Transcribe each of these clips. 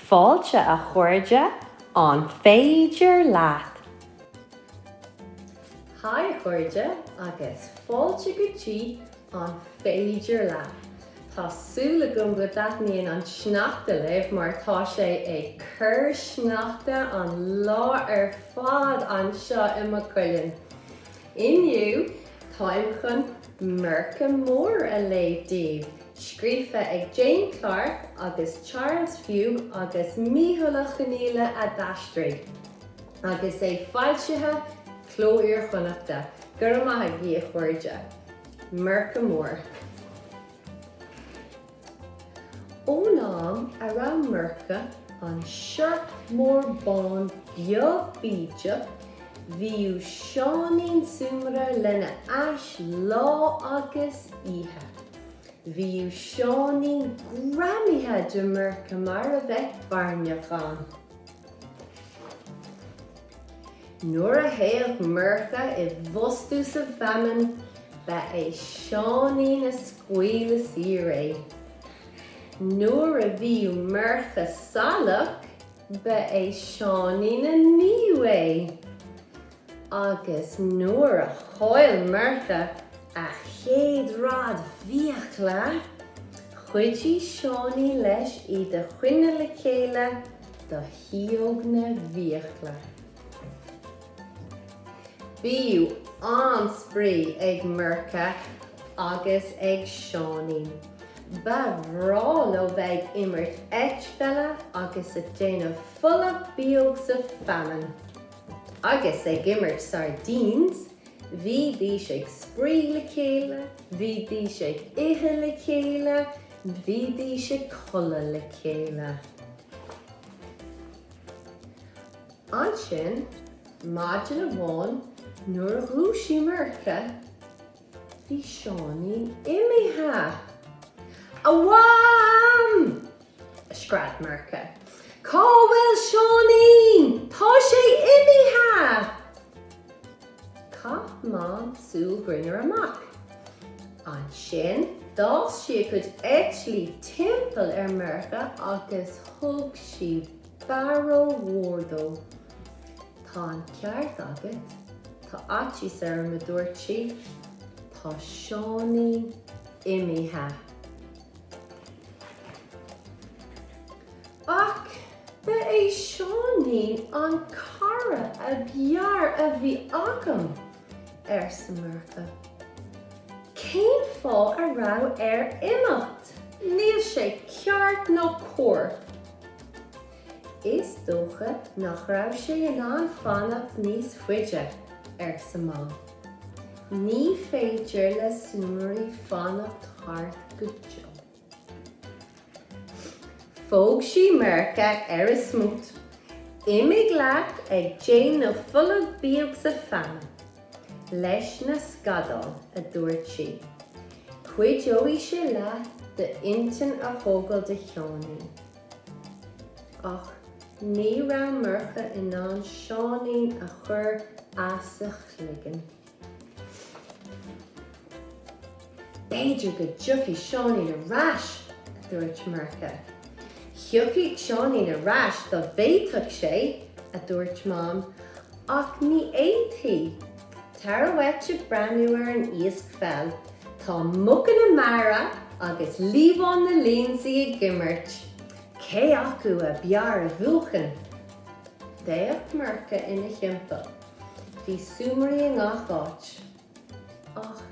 Fáilte a chairde, an féidir leat? Haigh a chairde agus fáilte go dtí An Féidir Leat? Tá súil agam go dtaitníonn an sneachta libh mar tá sé ag cur sneachta an lá ar fad anseo i Maigh Cuilinn. Inniu táim chun Murchadh Mór a léamh daoibh, scríofa ag Jane Clarke agus Charles Few agus Mícheál Ó Conghaile a d'aistrigh, agus é foilsithe Cló Iar-Chonnachta. Go raibh maith agaibh a chairde. Murchadh Mór. Ón am a raibh Murchadh, an siorc mór bán beag bídeach, bhíodh Seáinín Súmaire lena ais lá agus oíche. Bhíodh Seáinín greamaithe de Mhurchadh mar a bheadh bairneach ann. Nuair a théadh Murchadh i bhfostú sa bhfeamainn, ba é Seáinín a scaoileadh saor é. Nuair a bhíodh Murchadh salach, ba é Seáinín a níodh é. Agus nuair a chaill Murchadh a chéad rad fiacla, chuidigh Seáinín leis iad a choinneáil le chéile do shíóg na bhfiacla. Bhíodh an-spraoi ag Murchadh agus ag Seáinín. Ba bhreá leo bheith ag imirt eitpheile agus ag déanamh folach bíog sa bhfeamainn. Agus ag imirt sardines, bhídís ag spraoi le chéile, bhídís ag ithe le chéile, bhídís ag codladh le chéile. Ansin, maidin amháin, nuair a dhúisigh Murchadh, bhí Seáinín imithe. A Mham! a scread Murchadh. Cá bhfuil Seáinín? Tá sé imithe! Chaith Mam súil ghrinn ar a mac. Ansin, d'fhás sí a cuid eitlí timpeall ar Mhurchadh agus thug sí barróg mhór dó. Tá an ceart agat, tá faitíos orm, a dúirt sí. Tá Seáinín imithe. Ach ba é Seáinín an cara ab fhearr a bhí agam, arsa Murchadh. Cén fáth a raibh air imeacht? Níl sé ceart ná cóir. Is dócha nach raibh sé in ann fanacht níos faide, arsa Mam. Ní féidir le súmairí fanacht thart go deo. Phóg sí Murchadh ar a smut. Imigh leat ag déanamh folach bíog sa bhfeamainn leis na scadáin, a dúirt sí. Cuideoidh sé leat d'intinn a thógáil de Sheáinín. Ach ní raibh Murchadh in ann Seáinín a chur as a chloigeann. B'fhéidir go dtiocfaidh Seáinín ar ais, a dúirt Murchadh. Thiocfadh Seáinín ar ais dá bhféadfadh sé, a dúirt Mam, ach ní fhéadfaidh. Tar uait ag breathnú ar an iascpheil. Tá Muca na Mara agus Liamhán na Lionsaí ag imirt. Cé acu ab fhearr a bhuachan? D'fhéach Murchadh ina thimpeall. Bhí súmairí i ngach áit. Ach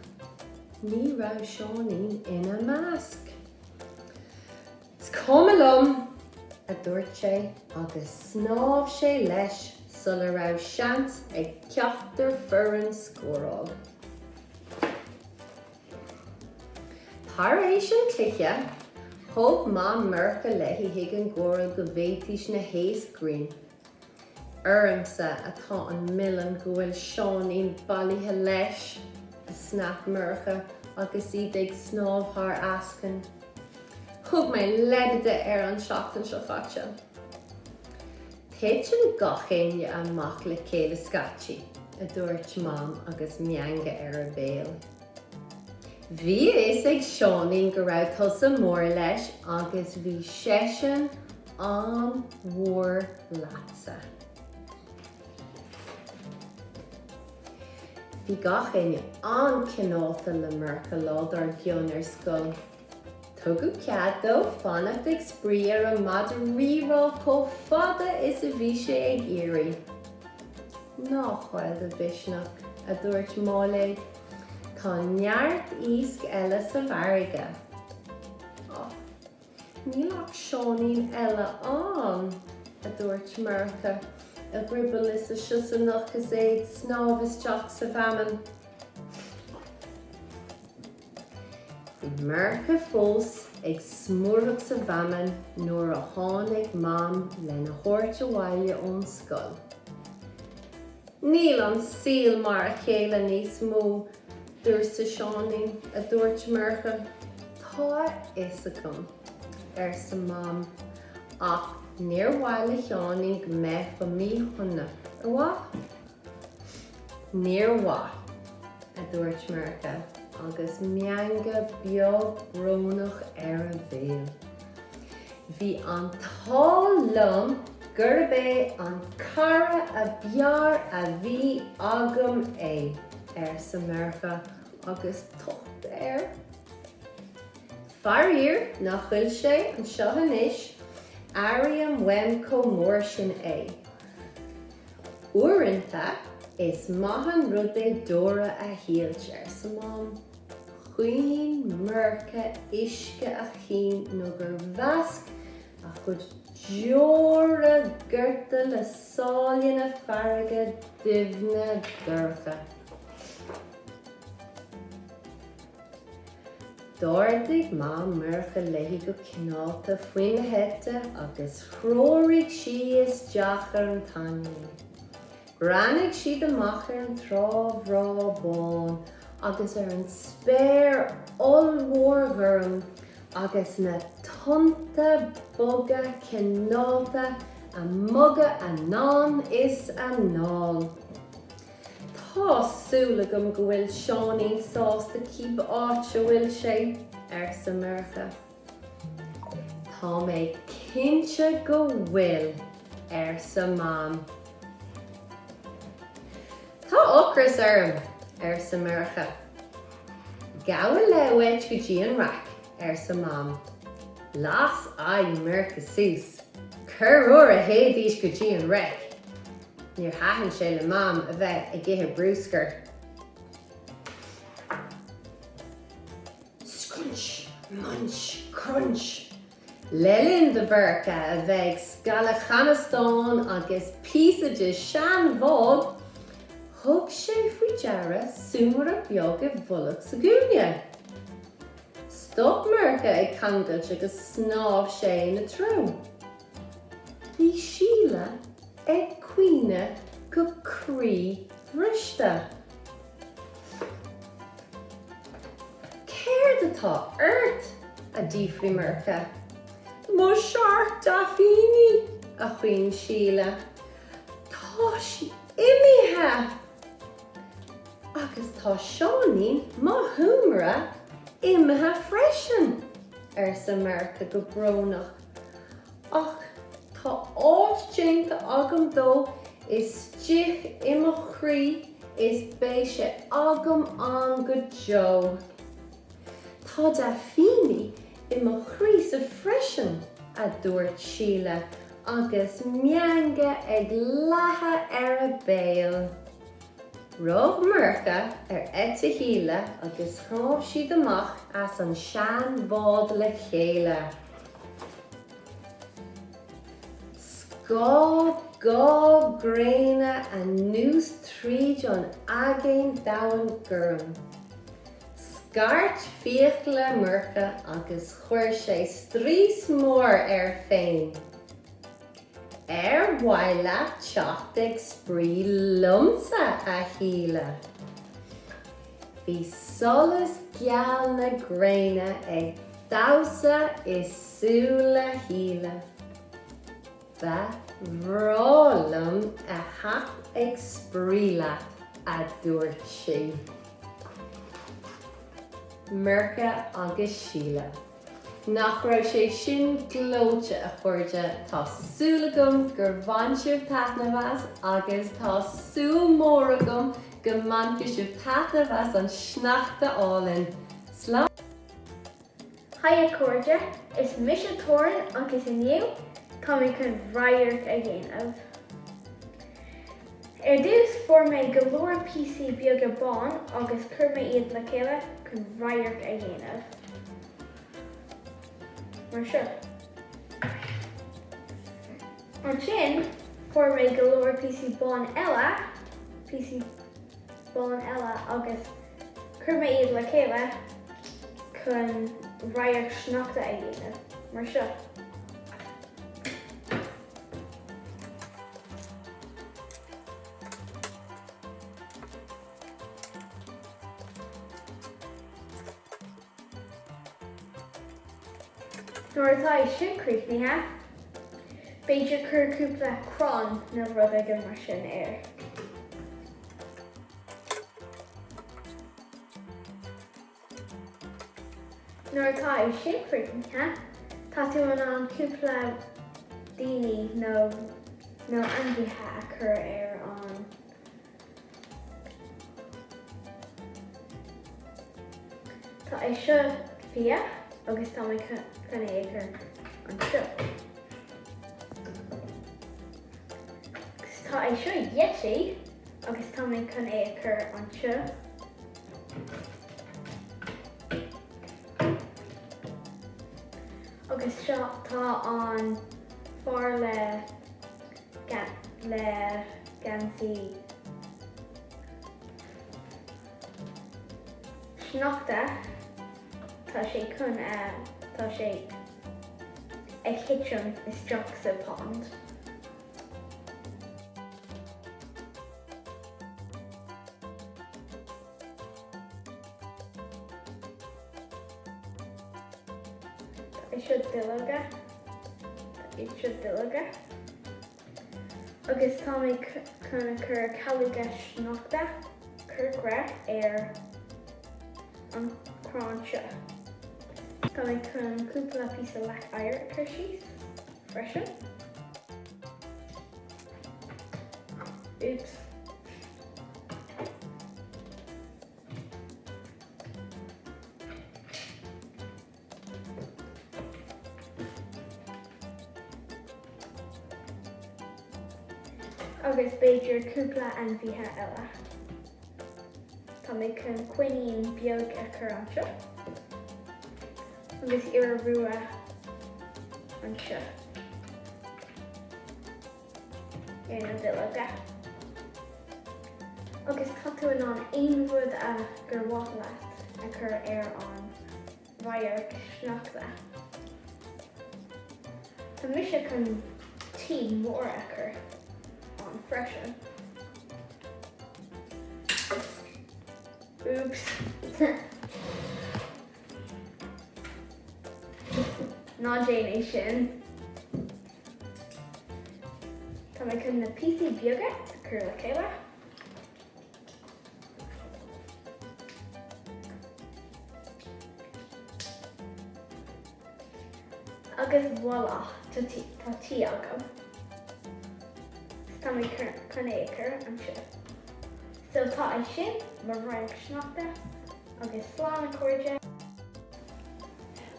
ní raibh Seáinín ina measc. Is cuma liom! a dúirt sé agus shnámh sé leis sula raibh seans ag ceachtar foireann scóráil. Tar éis an chluiche, thug Mam Murchadh léi chuig an gcoireall go bhféadfaidís na héisc grinn. Ormsa atá an milleán go bhfuil Seáinín bailithe leis, a snap Murchadh agus iad ag snámh thar eascann. Thug mé leibide air an tseachtain seo caite. Titeann gach éinne amach le chéile scaití, a dúirt Mam agus meangadh ar a béal. Bhí a fhios ag Seáinín go raibh tusa mór leis agus bhí seisean. an-mhór leatsa. Bhí gach éinne an-cineálta le Murchadh lá dár gcionn ar scoil. Tugadh cead dó fanacht ag spraoi ar an madra rí-rá chomh fada is a bhí sé ag iarraidh. Ná chaill do mhisneach, a dúirt Máiléad, tá neart iasc eile sa bhfarraige. Ach níl ach Seáinín eile ann, a dúirt Murchadh, a dhrioball is a siosarnach is é ag snámh isteach sa bhfeamainn. Bhí Murchadh fós ag smúrthach sa bhfeamainn nuair a tháinig Mam lena thabhairt abhaile ón scoil. Níl an saol mar a chéile níos mó d'uireasa Seáinín, a dúirt Murchadh. Tá a fhios agam, arsa Mam, ach níor mhaith le Seáinín go mbeifeá míshona, ar mhaith? Níor mhaith, a dúirt Murchadh agus meangadh beag brónach ar a bhéal. Bhí an t-ádh liom gurb é an cara ab fhearr a bhí agam é, arsa Murchadh agus tocht air. Faraor nach bhfuil sé anseo anois, airím uaim chomh mór sin é. Uaireanta, is maith an rud é deora a shilt, arsa Mam. Chaoin Murchadh uisce a chinn nó gur mheasc a chuid deora gorta le sáile na farraige doimhne dorcha. D'ardaigh Mam Murchadh léi go cineálta faoina heite agus threoraigh sí isteach ar an toinn é. Bhreathnaigh siad amach ar an trá bhreá bán agus ar an spéir ollmhór ghorm agus na tonnta boga cineálta á mbogadh anonn is anall. Tá súil agam go bhfuil Seáinín sásta cibé áit a bhfuil sé, arsa Murchadh. Tá mé cinnte go bhfuil, arsa Mam. Tá ocras orm, arsa Murchadh. Gabh i leith uait go dtí an raic, arsa Mam. Las aghaidh Murchadh suas. Corruair a théidís go dtí an raic. Níor thaitin sé le Mam a bheith ag ithe bruscair. Scrunch! Munch! Crunch! Le linn do Mhurchadh a bheith ag scaladh canastáin agus píosa de shean-bhád, thug sé faoi deara súmaire beag i bhfolach sa gcúinne. Stop Murchadh ag cangailt agus shnámh sé ina treo. Bhí Síle ag caoineadh go croíbhriste. Céard atá ort? a d'fhiafraigh Murchadh. Mo shark Daifíní! a chaoin Síle. Tá sí imithe! Agus tá Seáinín, mo shúmaire, imithe freisin! arsa Murchadh go brónach. Ach tá áit déanta agam dó istigh i mo chroí is beidh sé agam ann go deo. Tá Daifíní i mo chroísa freisin, a dúirt Síle agus meangadh ag leathadh ar a béal. Rug Murchadh ar eite Shíle agus shnámh siad amach as an seanbhád le chéile. Scáth ga gréine anuas tríd an aigéan domhain gorm. Scairt fiacla Murchadh agus chuir sé straois mór air féin. Ar mhaith leat teacht ag spraoi liomsa, a Shíle? Bhí solas geal na gréine ag damhsa i súile Shíle. Ba bhreá liom a theacht ag spraoi leat, a dúirt sí. Murchadh agus Síle. Nach raibh sé sin gleoite, a chairde? Tá súil agam gur bhain sibh taitneamh as agus tá súil mhór agam go mbainfidh sibh taitneamh as an sneachta álainn. Slán! Haigh a chairde, is mise Torin agus inniu tá mé chun radharc a dhéanamh. Ar dtús fuair mé go leor píosaí beaga bán agus chuir mé iad le chéile chun radharc a dhéanamh. Mar seo. Ansin fuair mé go leor píosaí bán eile, píosaí bán eile agus chuir mé iad le chéile chun radharc sneachta a dhéanamh, mar seo. Nuair atá é sin críochnaithe, b'fhéidir cur cúpla crann nó rud éigin mar sin air. Nuair atá é sin críochnaithe, tá tú in ann cúpla daoine nó nó ainmhithe a chur ar an Tá é seo fia agus tá mé chun é a chur anseo. Agus tá é seo Yeti agus tá mé chun é a chur anseo. Agus seo tá an fear le le geansaí sneachta, tá sé chun tá sé ag titim isteach sa pond. Tá seo duilleoga, tá seo duilleoga. Agus tá mé chun a chur calóga sneachta corcra ar an crann seo. Tá mé chun cúpla píosa leac oighir a chur síos freisin. Oops. Agus b'fhéidir cúpla ainmhithe eile. Tá mé chun coinín beag a chur anseo. Agus iora rua anseo. Ar na duilleoga. Agus tá tú in ann aon rud a gur mhaith leat a chur ar an radharc sneachta. Tá mise chun tí mór a chur ann freisin. Oops. Ná déan é sin. Tá mé chun na píosaí beaga a chur le chéile. Agus voilà, tá tí agam. Tá mé chun é a chur anseo. So tá é sin mo radharc sneachta agus slán a chairde.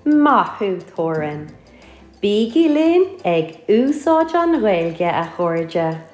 Maith thú, Torin. Bígí linn ag úsáid an Ghaeilge, a chairde!